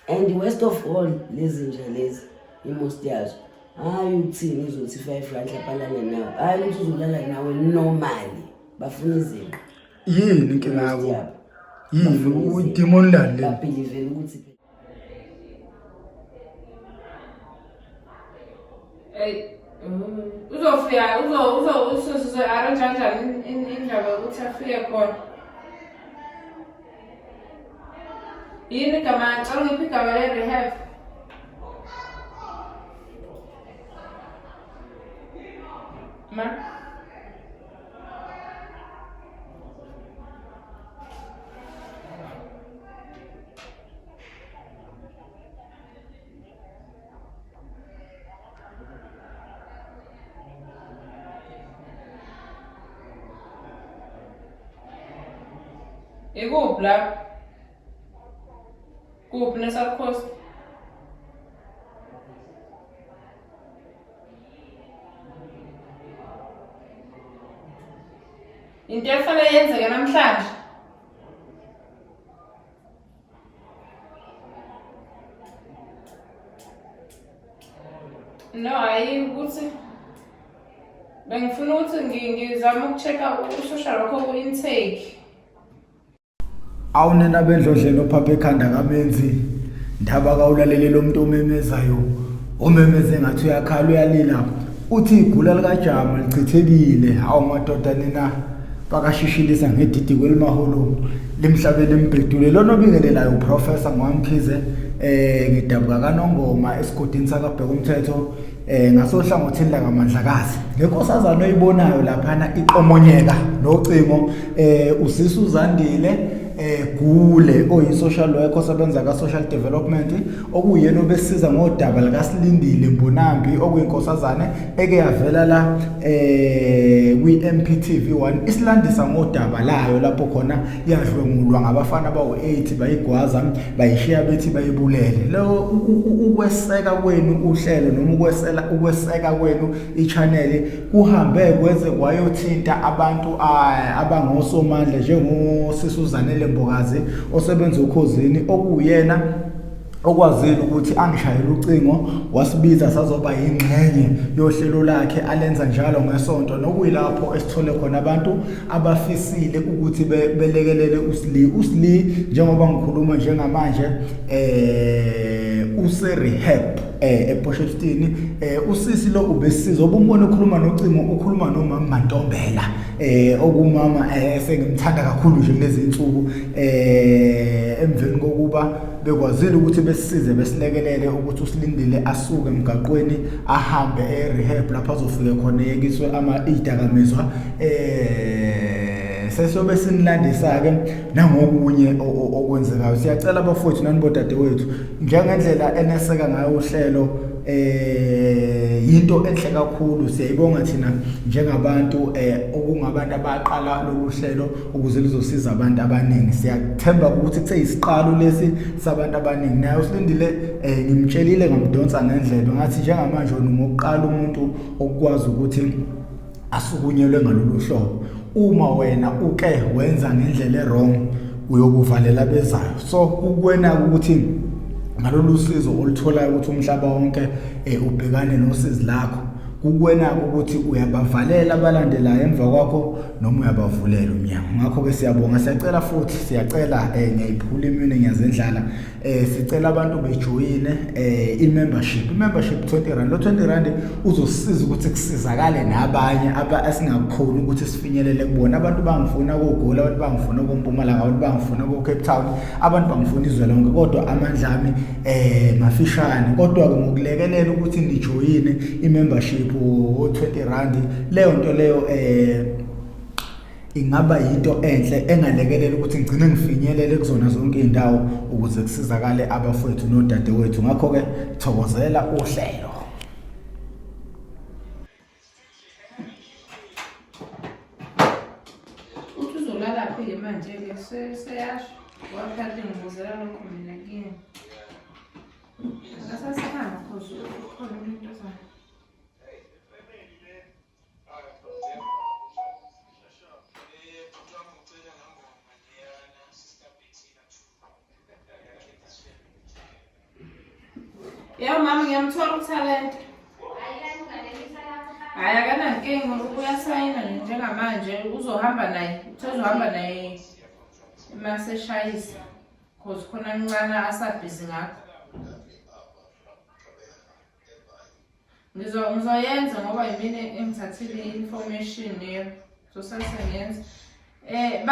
And worst of all, lezi nja lezi, i-most yazo, hhayi ukuthini izothi 5 rand hlapalane nawe, hhayi ukuthi uzolala nawe normally, bafuna izinqa. Yini inkinga Most yabo? yabo. Yini Bafuna izinqa. Idimoni lani leli? Babhilivela ukuthi Ey, uzofika uzo uzo uzo arrange kanjani indaba yokuthi afike khona? Yini igama? Cela ngiphi igama le-rehab? Ma? Ikuphi lapho? Kuphi ne-South Coast? Into efanele yenzeke namhlanje. No, hayi ukuthi bengifuna ukuthi ngizame uku-check-a u-social worker ku-intake. Awunena bendlodleni ophapha ekhanda kamenzi ndaba kawulalele lo muntu omemezayo, omemeze ngathi uyakhala, uyalila, uthi igula likajama lichithekile. Hawu madoda, nina bakashishilisa ngedidi kwelimaholo limhlabele imbhedule. Lona obingelelayo uProfessor Ngwamkhize, ngidabuka kaNongoma esigodini sakaBheka umthetho, ngasohlangothini lakaMandlakazi. Lenkosazana oyibonayo laphana iqomonyeka nocingo, usisi uZandile Gule, oyi-social worker osebenza ka-social development, okuyena obesiza ngodaba likaSilindile Mbonambi, okuyinkosazane eke yavela la kwi-MPTV 1 isilandisa ngodaba layo lapho khona yadlwengulwa ngabafana bawu-8, bayigwaza, bayishiya bethi bayibulele. Lo ukweseka kwenu uhlelo noma ukweseka kwenu i-channel kuhambe kweze kwayothinta abantu abangosomandla njengosisi uZanele Mbokazi osebenza oKhozini, okuwuyena okwazile ukuthi angishayele ucingo wasibiza sazoba yingxenye yohlelo lakhe alenza njalo ngesonto, nokuyilapho esithole khona abantu abafisile ukuthi belekelele uSli. USli, njengoba ngikhuluma njengamanje, use rehab ePort Usisi lo ubesiza obumbona ukhuluma nocingo, ukhuluma nomama Mantombela, okumama esengimthanda kakhulu nje kulezi insuku, emveni kokuba bekwazile ukuthi besisize, besilekelele ukuthi uSilindile asuke emgaqweni ahambe e-rehab lapho azofike khona eyekiswe ama idakamizwa. Sesiyobe sinilandisa ke nangokunye okwenzekayo. Siyacela abafowethu nani bodadewethu, njengendlela eneseka ngayo uhlelo, yinto enhle kakhulu, siyayibonga thina njengabantu okungabantu abaqala lolu hlelo ukuze lizosiza abantu abaningi. Siyathemba ukuthi kuseyisiqalo lesi sabantu abaningi. Naye uSilindile, ngimtshelile, ngamdonsa ngendlebe, ngathi njengamanje wena ungokuqala umuntu okwazi ukuthi asukunyelwe ngalolu hlobo. Uma wena uke wenza ngendlela e-wrong, uyokuvalela bezayo. So kukwena ukuthi ngalolu sizo olutholayo ukuthi umhlaba wonke ubhekane nosizi lakho, kukwena ukuthi uyabavalela abalandelayo emva kwakho noma uyabavulela umnyango. Ngakho-ke siyabonga, siyacela futhi siyacela, ngiyayiphula imini, ngiyazendlala, sicela abantu bejoyine i-membership. I-membership 20 rand. Lo 20 rand uzosisiza ukuthi kusizakale nabanye aba esingakhoni ukuthi sifinyelele kubona. Abantu bangifuna koGoli, abantu bangifuna koMpumalanga, abantu bangifuna ko-Cape Town, abantu bangifuna izwe lonke, kodwa amandla ami mafishane. Kodwa-ke ngokulekelela ukuthi nijoyine i-membership o-20 rand, leyo nto leyo ingaba yinto enhle engalekelela ukuthi ngigcine ngifinyelele kuzona zonke iy'ndawo ukuze kusizakale abafowethu nodadewethu. Ngakho-ke thokozela uhlelo. Uthi uzolalaphi-ke manje-ke, seyasho ngoba phela ngibuzela lokho mina kuyena. Akasasihamba cause ukhona umuntu ozayo. Yebo mama ngiyamthola uThalente. Hhayi akanankinga uyasayina nje njengamanje uzohamba naye uthe uzohamba naye uma seshayisa cause khona kuncane asabhizi ngakho. Ngizoyenza ngoba yimina engithathile i-information leyo. Zosase ngiyenza. Eh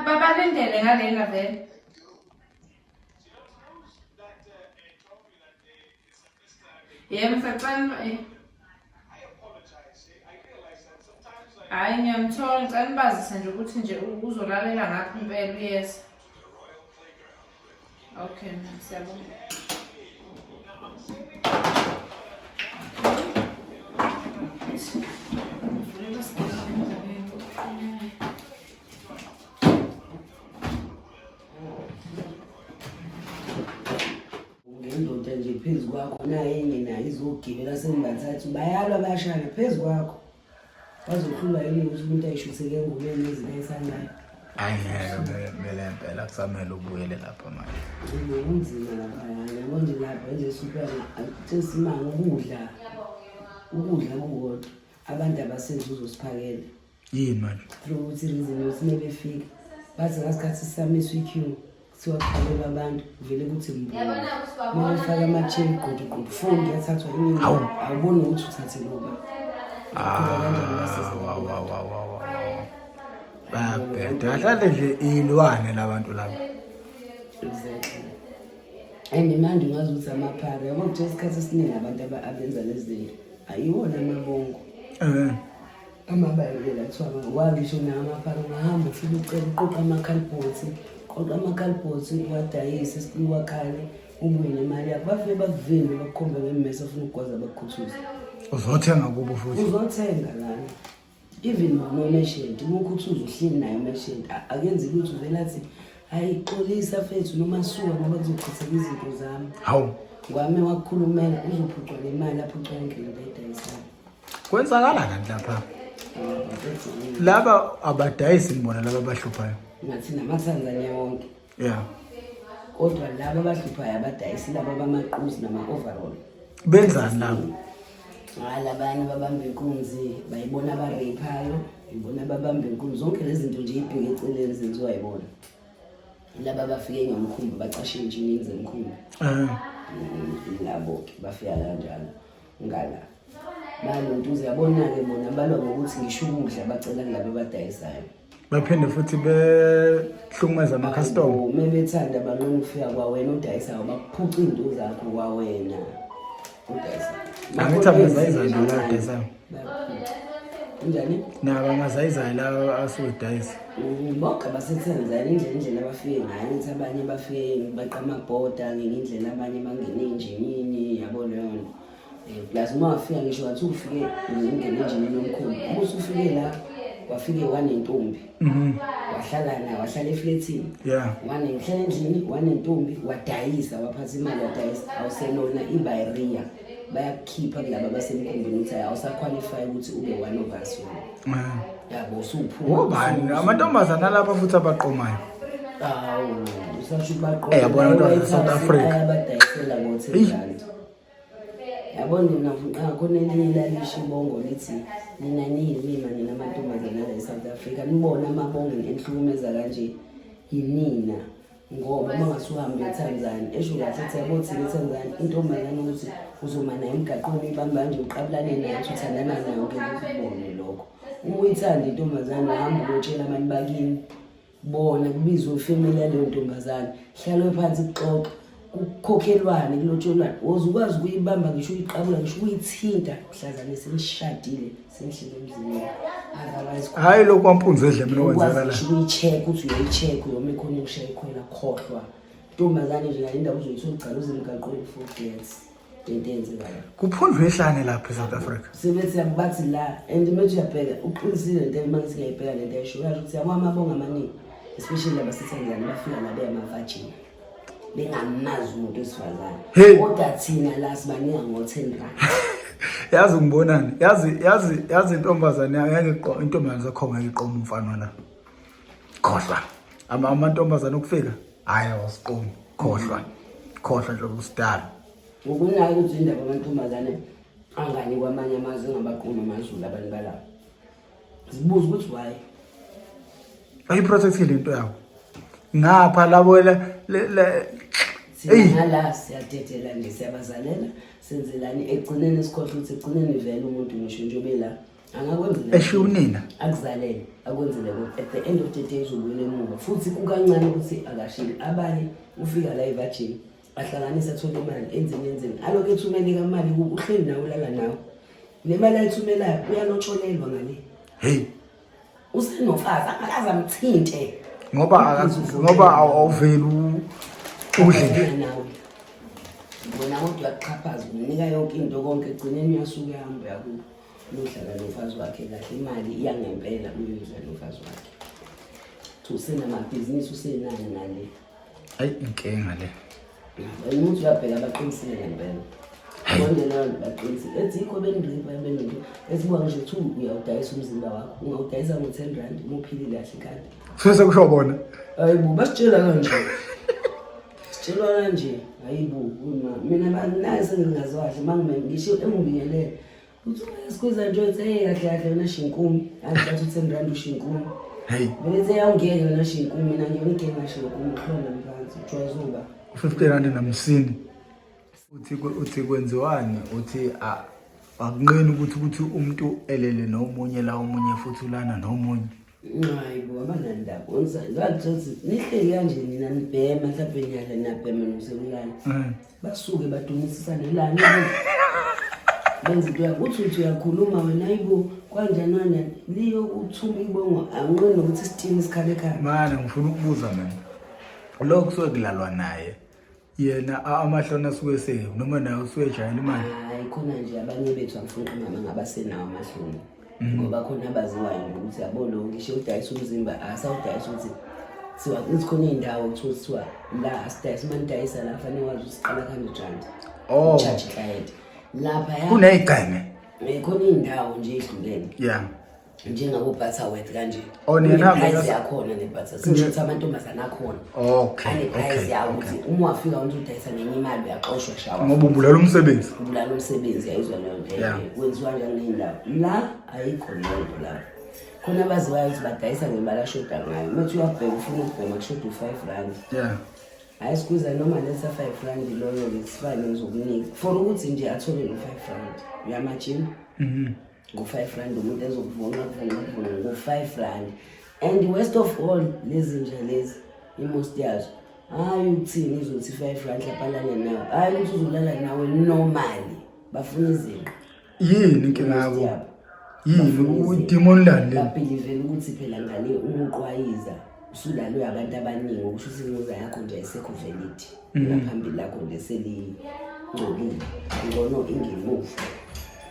babalindele ngalena vele. Yebo ngisacela eh. Hhayi ngiyamthola ngicela nibazise nje ukuthi nje uzolalela ngaphi impela uyeza. Okay, siyabonga. Ngendoda nje phezu kwakho naye enye naye izogibela senibathathu bayalwa bayashana phezu kwakho. Bazohlulwa yini ukuthi umuntu ayishutheke engubeni izinto ayithandayo. Hayi ngeke mele impela kusamele ubuyele lapha manje. Kunzima lapha yabo nje lapha nje suphela sesimanga ukudla. Ukudla kukodwa abantu abasenzi uzosiphakela. Yini manje? Through ukuthi reason yokuthi mebefika bathi ngasikhathi sisamiswa i-queue kuthiwa kuqalelwa abantu kuvele kuthi mbu. Mebefaka ama-chain gqodu gqodu phone kuyathathwa enye Hawu. awuboni ukuthi uthathe kuba. Ah, wa wa wa wa wa. Bayabheda. Kahle nje ilwane labantu laba. Exactly. And manje ungazi ukuthi amaphara yabo nje isikhathi esiningi abantu abenza lezi zinto ayiwona amabongo. Amabalekela kuthiwa wangisho nawo amaphara ungahamba ufike ucela uqoqa amakhalibhothi qoqa amakhalibhothi uwadayise uwakhale ubuye nemali yakho bafike bakuvimbe bakukhombe ngemmese ufuna ukugwaza bakukhuthuze. Uzothenga kubo futhi. Uzothenga lana. Even nomerchant uma ukhuthuza uhleli naye umerchant akenzi lutho uvele athi hayi xolisa fethu noma suka ngoba kuzochitheka izinto zami. Hawu. Ngwame wakukhulumela uzophucwa le mali aphucwa yonke lento ayidayisayo. Kwenzakala kanti lapha? Laba abadayisi ngibona laba abahluphayo. Ngathi namaTanzania wonke. Yeah. Kodwa laba abahluphayo abadayisi laba bamaquzi nama-overall. Benzani labo? Hayi labanye babamba inkunzi bayibona abareyiphayo ibona babamba inkunzi zonke lezi zinto nje ibheke eceleni zenziwa yibona. Laba abafike ngomkhumbi bacashe enjinini zemkhumbi. Labo-ke bafika kanjalo ngala. Balontuza yabona-ke bona balwa ngokuthi ngisho ukudla bacela kulabo abadayisayo. Baphinde futhi behlukumeza ama-customer. Uma bethanda banqena ukufika kwawena odayisayo bakuphuca iy'nto zakho kwawena odayisayo. Angithi amazayizayo nje la adayisayo. Bayakuphuca. Kunjani? Nabo amazayizayo la asuke edayisa. Bonke abaseTanzania indlela indlela abafike ngayo ngithi abanye bafike baqa amabhoda ngenye indlela abanye bangene enjinini yabo leyo nto. Plus uma wafika ngisho wathi ufike ungene enjinini omkhulu uma usufike la wafike wanentombi wahlala naye wahlala eflethini wanehlala endlini wanentombi wadayisa waphatha imali wadayisa awusenona ibayiria bayakukhipha kulaba abasemkhumbini ukuthi awusaqualify ukuthi ube one of us wena yabo usuphuma Obani amantombazana lapha futhi abaqomayo. Awu usasho baqoma Eh, yabona abantwana South Africa. Ayabadayisela ngo-10 rand. Yabona mina khona elinye lalisho ibongo lithi nina niyilima nina amantombazane ala e-South Africa nibone amabongo enihlukumeza kanje yinina ngoba uma ngase uhambe eTanzania esho kahle ethi yabo thina eTanzania intombazane ukuthi uzoma nayo emgaqweni uyibamba kanje uqabulane nayo uthi uthandana nayo ngeke ukubone lokho uma uyithanda intombazane uhamba uyotshela abantu bakini bona kubizwe ifamily yaleyo ntombazane hlalwe phansi kuxoxe kukhokhelwane kulotsholwane woze ukwazi ukuyibamba ngisho uyiqabula ngisho ukuyithinta mhlazane senishadile senihlele emzini otherwise Hayi lokhu kwampunzi edle mina ukwazi okwenzakala. ngisho ukuyi-check ukuthi uyayi-check uyoma ekhoneni ushaya ikhwela khohlwa intombazane nje ngale ndaba uzoyithola ugcala uze emgaqweni forget lento eyenzekayo Kuphundlwe ihlane lapha eSouth Africa. sebethi bathi la and methi uyabheka uqinisile lento uma ngithi ngiyayibheka lento ayisho uyasho ukuthi yabo amabongo amaningi especially abaseTanzania bafika la beyama-virgin bengamazi umuntu wesifazane Hey. kodwa thina la sibanika ngo-10 rand Yazi ngibonani? Yazi yazi yazi intombazane ngeke iqo intombazane zakho ngeke iqome umfana la. Khohlwa. Ama amantombazane okufika hayi awasiqomi. Khohlwa. Khohlwa nje usidala. Ngokunaka ukuthi indaba amantombazane angani kwamanye amazwe engabaqoma amazulu abantu balapho. Zibuza ukuthi why. Bayiprotectile into yabo. Ngapha labo le Thina ngala siyadedela nje siyabazalela senzelani egcineni sikhohlwa ukuthi egcineni vele umuntu ngisho nje obela angakwenzela eshiya unina akuzalele akwenzele konke at the end of the day uzobuyela emuva futhi kukancane ukuthi akashili abanye ufika la evajini ahlanganise athole imali enzeni enzeni alokhu ethumele kamali kubo uhleli nawe ulala nawe le mali ayithumelayo uyalotsholelwa ngale hey usenofazi angakaze amthinte ngoba ngoba awuveli udle nawe wena kodwa uyakuxhaphaza umnika yonke into konke egcineni uyasuka uyahamba uyakubo uyohlala nomfazi wakhe kahle imali iyangempela uyoyidla nomfazi wakhe usenamabhizinisi usenani nale Ayi inkinga le. Wena umuntu uyabheka abaqinisile ngempela. Bonke leyo nto baqinisile. Ethi yikho beniripha benento. Ethi buka ngisho kuthiwa uyawudayisa umzimba wakho. Ungawudayisa ngo-10 rand uma uphilile kahle kanti. Kusuke sekusho bona. Hayibo basitshela kanje. Sitshelwa kanje. Hayibo mina naye sengingazi kahle mangime ngisho engibingelele. Uthi uyasikhuza nje uthi hey kahle kahle wena shinkumi. Azi bathi u-10 rand ushinkumi. Hey. Mina ethi awungeke wena shinkumi mina ngiyona igenge kashinkumi uhlona mphansi ujwayeze uba. U-50 rand namsini. Uthi uthi kwenziwani uthi akunqeni ukuthi umuntu elele nomunye la omunye futhi ulana nomunye. Hayi bo abanandaba. Onzathi nihleli kanje nina nibhema mhlawumbe niyadla niyabhema nosekulala. Basuke badumisisane lana. Benza into yakho uthi uthi uyakhuluma wena ayibo kanjani kanjani liyokuthuma ibongo anqeni nokuthi isitini sikhale ekhaya. Mana ngifuna ukubuza mina. Lo kusuke kulalwa naye. Yena amahloni asuke ese noma naye usuke ejayela imali. Hayi khona nje abanye bethu angifuni uqamba amanga abasenawo amahloni. Ngoba khona abaziwayo nje ukuthi yabo lo ngisho udayisa umzimba asawudayisa ukuthi kuthiwa kuthi khona iy'ndawo kuthiwa kuthiwa la asidayisa uma nidayisa la fanele wazi ukuthi siqala 100 rand. Oh. Charge client. Lapha Kuney'gceme. Khona iy'ndawo nje ey'hlukene. Yeah. Njengabo-Butterworth kanje. Oh, nina Kune-price nihamba yakhona ne-Butterworth. Singisho ukuthi amantombazane akhona. Okay, Ane-price okay, yawo okay. ukuthi uma wafika umuntu udayisa ngenye imali uyaxoshwa shawa. Ngoba ubulala umsebenzi. Ubulala umsebenzi ayizwa leyo nto. Yeah. Kwenziwa njani ney'ndawo. La ayikho leyo nto lapho. Khona abaziwayo ukuthi badayisa ngemali ashoda ngayo. Uma uthi uyabheka ufuna ukubhema kushoda u-5 rand. Yeah. Hayi sikhuza noma letha 5 rand loyo-ke sifane ngizokunika. For ukuthi nje athole lo 5 rand. Uyamajima? Mhm. Ngo-5 rand umuntu ezokuvunqa kuvunqa kuvunqa ngo-5 rand. And worst of all lezi nje lezi i-most yazo hayi ukuthini izothi 5 rand laphalane nawe hayi ukuthi uzolala nawe normally bafuna izinqa Yini inkinga Most yabo? yabo. Yini Bafuna izinqa. udemon lani leli? Babhilivela ukuthi phela ngale uma uqwayiza usulalwe abantu abaningi okusho ukuthi inquza yakho nje ayisekho valid ngaphambili lakho nje selingcolile ngcono ingemuva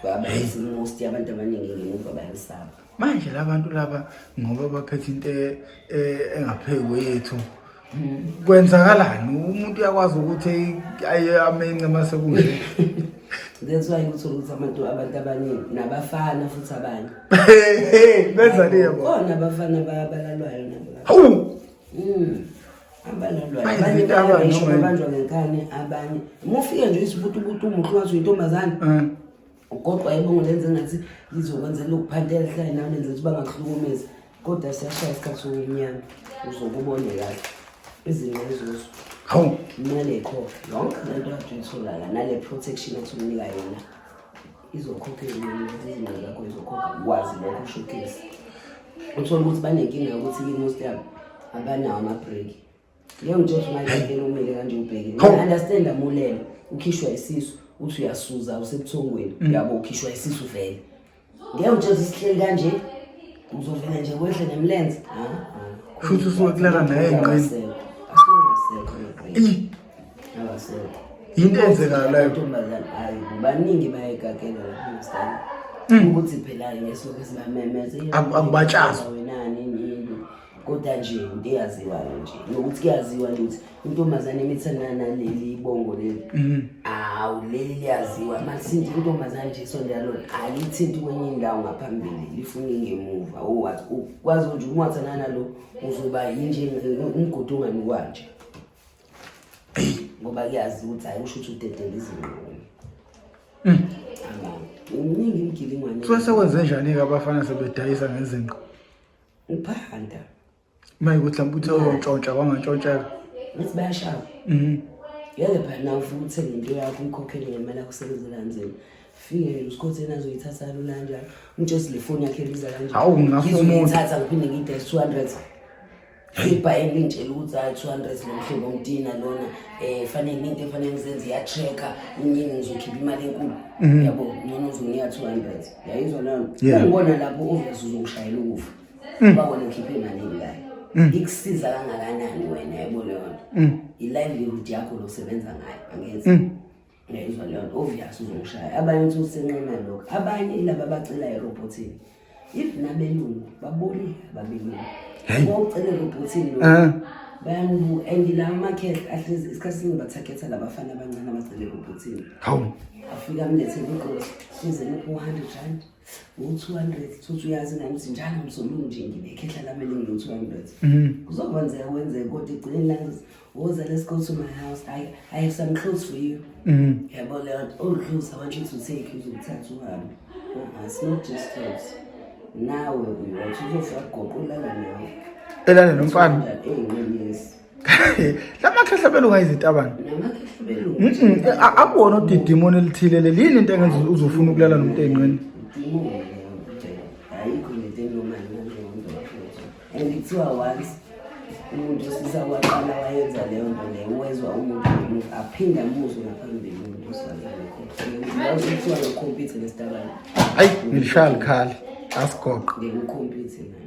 ngoba most yabantu abaningi ingemuva bayalisaba. Manje labantu laba ngoba baphethe into engaphezu kweyethu kwenzakalani umuntu uyakwazi ukuthi aye amence mase kunje. That's why uthola ukuthi abantu abaningi nabafana futhi abanye benza le yabo khona abafana balalwayo nabo. Hawu. Abalalwayo Bayi abanye izinto aba bayabeshwa noma yini. babanjwa ngenkani abanye uma ufika nje isibutubutu umuhle wathi uyintombazane ugoqwa ibongo lenze ngathi lizokwenzela ukuphantela hlale nawe lenze ukuthi bangakuhlukumezi kodwa siyashaya isikhathi sokumnyama uzokubone kahle izinto ezozo Hawu. nale khokha yonke le nto kade uyithola la nale protection athi umnika yona izokhokha izinto zakho izokhokha ukwazi lokho ushowcase uthola ukuthi banenkinga yokuthi i-most yabo abanawo ama-break leyo ngitsho ukuthi manje umile kanje ubhekile Hawu. understand amulele ukhishwa isisu uthi uyasuza usebuthongweni yabo ukhishwa isisu vele ngeke ngitsho ukuthi sihleli kanje uzovela nje kwehle nemlenze Futhi usuke kulala naye engqeni. Asuke ngasekho ama-break. Ih, Abasekho. Yinto eyenzekayo leyo. Amantombazane ayi baningi bayayigagela lapha understand. Ukuthi phela ngesoke sibamemeze. Akubatshazwa. Wenani nini. Kodwa nje into eyaziwayo nje nokuthi kuyaziwa nje ukuthi intombazane imithana naleli ibongo leli. Awu leli liyaziwa malisinti intombazane nje isondela lona alithinti kwenye indawo ngaphambili lifuna ingemuva owathi ukwazi nje uma wathandana nalo uzoba yinje umgodi onganuka nje. Ngoba kuyazi ukuthi hayi, usho ukuthi udedela izinqo wena. Miningi imigilingwane. Kuthiwa sekwenze njani-ke abafana sebedayisa ngezinqo? Uphanda. Uma ukuthi mhlawumbe uthe uyontshontsha kwangantshontsheka. Ngithi bayashawa. Ngeke phela nawe ufike uthenge into yakho uyikhokhele ngemali yakho usebenzela kanzima. Fike nje usikhotheni azoyithatha kalula kanjalo. Umtshela ukuthi le foni yakhe ibiza kanje. Hawu, ngingafa umuntu. Ngizoyithatha ngiphinde ngiyidayise 200. Ibhayeni lingitshela ukuthi hayi 200 lo mhlobo omtina lona fanele into efanele ngizenze iya-tracker iningi, ngizokhipha imali enkulu. Yabo, ngcono uzonginika 200. Yayizwa leyo nto? Ungibona lapho obvious uzongishayela ukufa. Ngoba wena ukhiphe imali engaka. Ikusiza kangakanani wena, yabo leyo nto? I-livelihood yakho lo sebenza ngayo, angithi? Ngiyayizwa leyo nto, obvious uzongishaya. Abanye uthi usenqena lokho. Abanye ilaba abacelayo erobhothini. If nabelungu baboli ababelungu. Bocela erobhothini lo. Bayanibuka and lawa makhehla ahlezi isikhathi esiningi bathaketha labafana abancane abacela erobhothini. Hawu. Afika amlethele igrosa, hlezi emupha u-100 rand, u-200, thuthi uyazi nami ukuthi njalo ngizolungu nje nginekhehla lami elingino-200. Kuzokwenzeka kwenzeke kodwa egcineni la woza, let's go to my house. I have some clothes for you. Yabo leyo nto, all clothes I want you to take, uzokuthatha uhambe. Oh, it's not just clothes. Nawe uyothi uzofika kugoqa ulala nawe. Elale nomfana. Yes. Lamakhehla belunga izintabane. Namakhehla belungu. Akuwona udidimoni elithile leli, yini into engenza uzofuna ukulala nomuntu ey'nqeni? Idimoni leyo nto. Ayikho lento enormal ngaleyo nto bafethu. And kuthiwa once umuntu wesilisa waqala wayenza leyo nto leyo, wezwa umuntu ngemuva, aphinde amuzwe ngaphambili umuntu wesifazane. Kuthiwa ngikhompyutha lesitabane. Hayi, ngilishaya likhali. Asigoqe. Ngeke ukhompyuthe naye.